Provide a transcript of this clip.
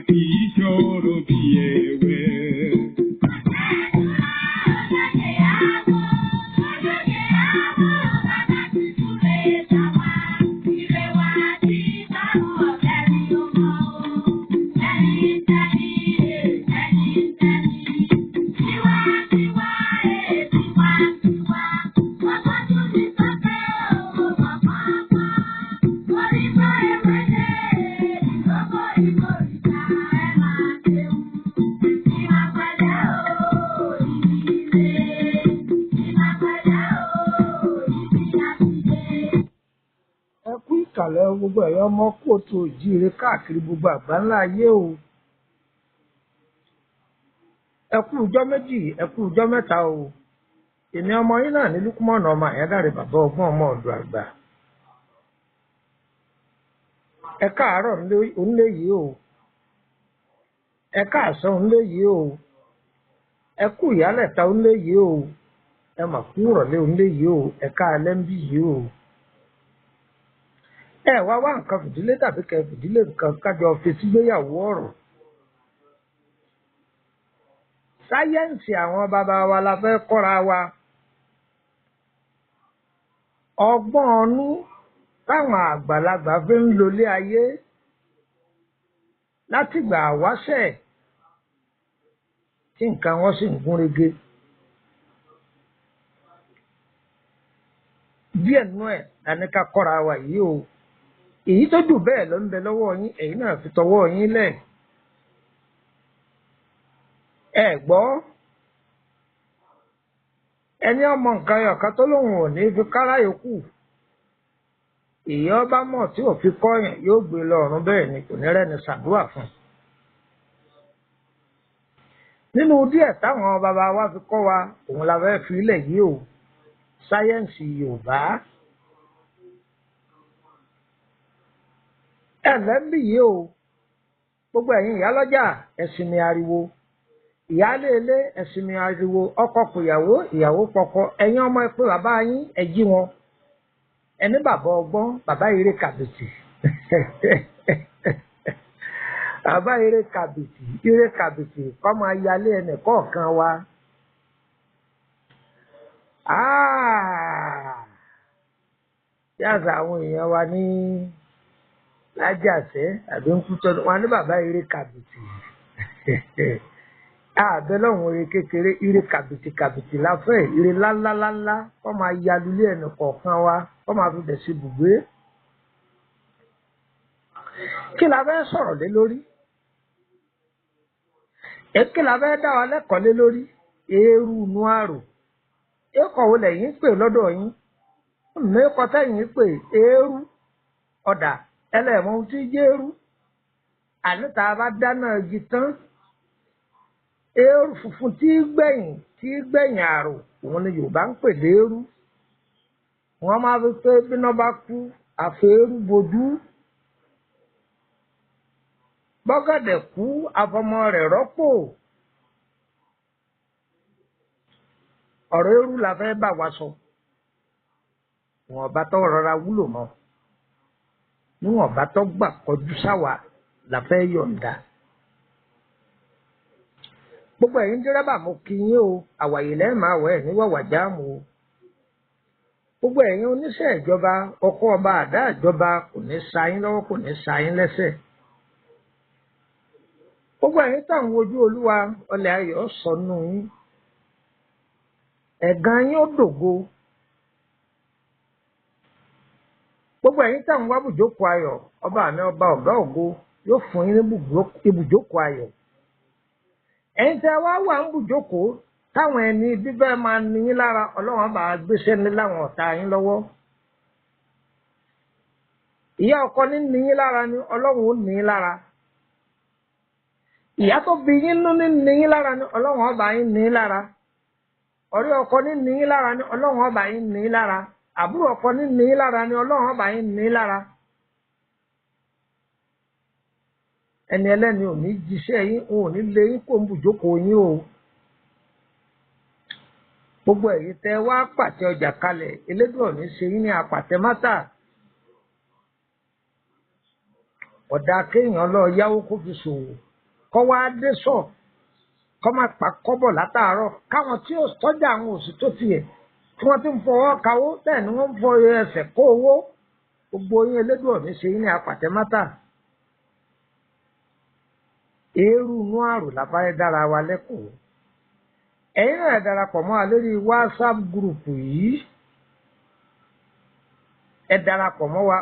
Kì í ṣòro bí ewé. Ẹ kú ìkàlẹ̀ o, gbogbo ẹ̀yọ́ ọmọ kóòtù òjíire káàkiri gbogbo àgbáńlá ayé o. Ẹ kú ọjọ́ méjì, ẹ kú ọjọ́ mẹ́ta o. Èmi ọmọ yín náà ní Lúkúmọ̀nà ọmọ Àyándàrè, bàbá ọgbọ́n ọmọ ọ̀dọ̀ àgbà. Ẹ káàárọ̀ onílé yìí o, ẹ káàsán onílé yìí o, ẹ kú ìyálẹ̀ta onílé yìí o, ẹ mà kú ìrọ̀lẹ́ onílé yìí o, ẹ káalẹ́ ń bí yìí o. Ẹ wá wá nǹkan fìdílé tàbí kẹ fìdílé nǹkan kájọ fetígbéyàwó ọ̀rọ̀. Sáyẹ́ǹsì àwọn bàbá wa la fẹ́ kọ́ra wa. Ọgbọ́n ọnú táwọn àgbàlagbà fi ń lolé ayé látìgbà àwáṣẹ̀ tí nǹkan wọn sì ń gún régé. Díẹ̀ nú ẹ̀ la ní ká kọ́ra wa yìí o. Èyí tó jù bẹ́ẹ̀ ló ń bẹ lọ́wọ́ yín, èyí náà fi tọwọ́ yín lẹ̀. Ẹ gbọ́, ẹni ọmọ nǹkan ẹyọ̀kan tó lóun ò ní fi kárá yòókù. Èyí ọba mọ̀ tí ò fi kọ́yàn yóò gbé lọ ọ̀run, bẹ́ẹ̀ ni kò ní rẹ́ni ṣàdúrà fún un. Nínú díẹ̀ táwọn bàbá wa fi kọ́ wa, òun la fẹ́ fi ilẹ̀ yìí o, sáyẹ́ǹsì Yorùbá. Ẹ ǹlẹ́ ń bì yìí o, gbogbo ẹ̀yin ìyálọ́jà, ẹ sinmi ariwo. Ìyáálé ilé, ẹ sinmi ariwo. Ọkọ pèyàwó, ìyàwó pọkọ. Ẹ̀yin ọmọ, ẹ pé bàbá yín, ẹ jí wọn. Ẹni bàbá ọgbọ́n, bàbá eré kàbìtì. Bàbá eré kàbìtì, eré kàbìtì kọ́ máa yálé ẹnì kọ̀ọ̀kan wa. Yàtọ̀ àwọn èèyàn wa ní lájàṣẹ́ àbí ń kú tọ́nu wọn ní bàbá eré kàbìtì. Àbẹ lọ́hùn eré kékeré, eré kàbìtì kàbìtì láfẹ́, eré ńláńláńlá kọ́ máa yalulé ẹnì kọ̀ọ̀kan wa, kọ́ máa fi bẹ̀ sí ibùgbé. Kí la fẹ́ sọ̀rọ̀ lé lórí? Kí la fẹ́ dá wa lẹ́kọ̀ọ́ lé lórí? Eérú inú àrò. Ẹ̀kọ́ wo lẹ̀yin ń pè lọ́dọ̀ yín? Mẹ́kọ́ tẹ̀yìn ń pè eérú. Ọ̀dà ẹlẹ́mọ̀ ohun tí jẹ́ eérú. Àní tá a bá dáná igi tán, eérú funfun tí gbẹ̀yìn àrò, òun ni Yorùbá ń pè léérú. Wọ́n máa fi pé bíná bá kú, àfẹ́rú bojú. Bọ́gẹ̀dẹ̀ kú, afọmọ rẹ̀ rọ́pò. Ọ̀rọ̀ eérú la fẹ́ bá wa sọ. Ìwọ̀nba tó rọra wúlò mọ́, níwọ̀nba tó gbà kọjú sáwa la fẹ́ yọ̀ǹda. Gbogbo ẹ̀yin dírẹ́bà, mo kí yín o, àwàyè lẹ́ẹ̀ máa wẹ̀ ní wàwà jáàmù o. Gbogbo ẹ̀yin oníṣẹ́ ìjọba, ọkọ ọba àdá ìjọba kò ní sa yín lọ́wọ́, kò ní sa yín lẹ́sẹ̀. Gbogbo ẹ̀yin tá à ń wojú Olúwa, ọlẹ̀ ayọ̀ sọnù yín. Ẹ̀gàn yín ó dògo. Gbogbo ẹ̀yin tá à ń wá bùjókòó ayọ̀, ọba mi ọba ọ̀gá ògo yóò fún yín ní ibùjókòó ayọ̀. Ẹ̀yin tẹ́ wá wà ń bùjókòó táwọn ẹni bíbẹ́ máa ní yín lára, Ọlọ́run á bá gbéṣẹ́ ní láwọn ọ̀tá yín lọ́wọ́. Ìyá ọkọ ní ní yín lára ni, Ọlọ́run ó ní yín lára. Ìyá tó bí yín nú ní ní yín lára ni, Ọlọ́run ọba yín ní yín lára. Ọ̀rẹ́ ọkọ ní ní yín lára ni, Ọlọ́run ọba yín ní yín lára. Àbúrò ọkọ ní ní yín lára ni, Ọlọ́run ọba yín ní yín lára. Ẹni ẹlẹ́ni ò ní jíṣẹ́ yín, òun ò ní lé yín kó ń bùjókòó yín o. Gbogbo ẹ̀yin tẹ́ wá pàtẹ ọjà kalẹ̀, Elédùà ò ní ṣe yín ní apàtẹ mátà. Ọ̀dà kéèyàn lọ yáwó kó fi ṣòwò. Kọ́ wá dé sọ kọ́ máa pa kọ́bọ̀ látàárọ̀, káwọn tí ó tọ́jà àwọn òsì tó tiẹ̀ tí wọ́n ti ń fọwọ́ kawó, bẹ́ẹ̀ ni wọ́n ń fọ ẹsẹ̀ kó owó. Gbogbo yín elédùn ọ̀mí ṣe yín ní apàtẹ́mátà. Eérú inú àrò làbáyé dára wa lẹ́kọ̀ọ́. Ẹ̀yin náà darapọ̀ mọ́ wa lórí WhatsApp gúrùpù yìí. Ẹ darapọ̀ mọ́ wa.